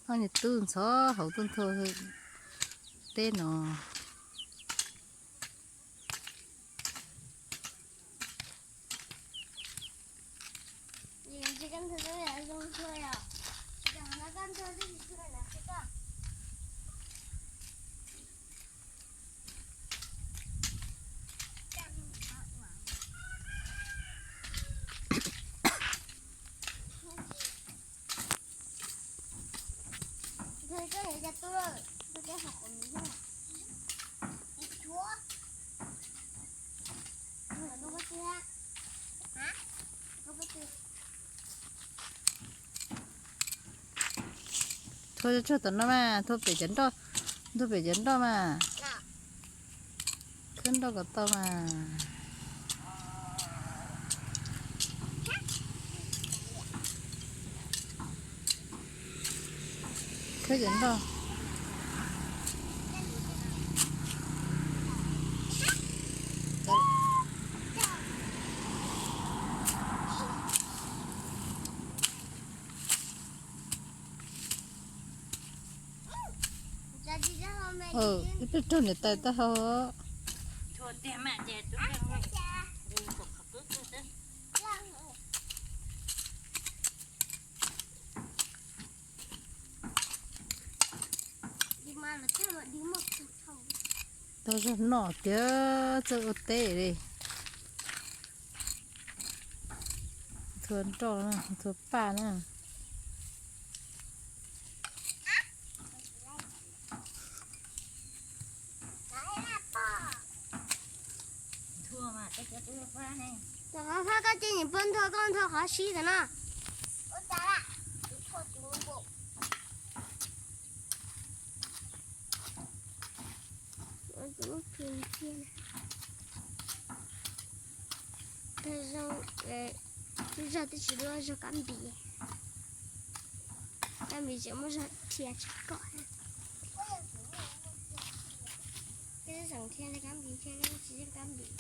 Ob niag tub ntxhov hauv tuaj nthua teb no. Thua tsuag tom no mas, thua pem cov nroj, thua pem cov nroj mas. Khawb nroj kom tau mas. Khawb cov nroj. Ib pliag raug niam tais taub hau. Tau zog noj tiag, txawj ua teb li. Thua nroj, thua paj na. Tom qhov fab koj cia nim pog nthua, koj nthua qhov sib ntawm no. Lub zog twb tsis luaj zog kab npis, kab npis tseem muaj zog dhia tsis kom. Twb tseem dhia li kab npis, dhia li tsis yeej kab npis.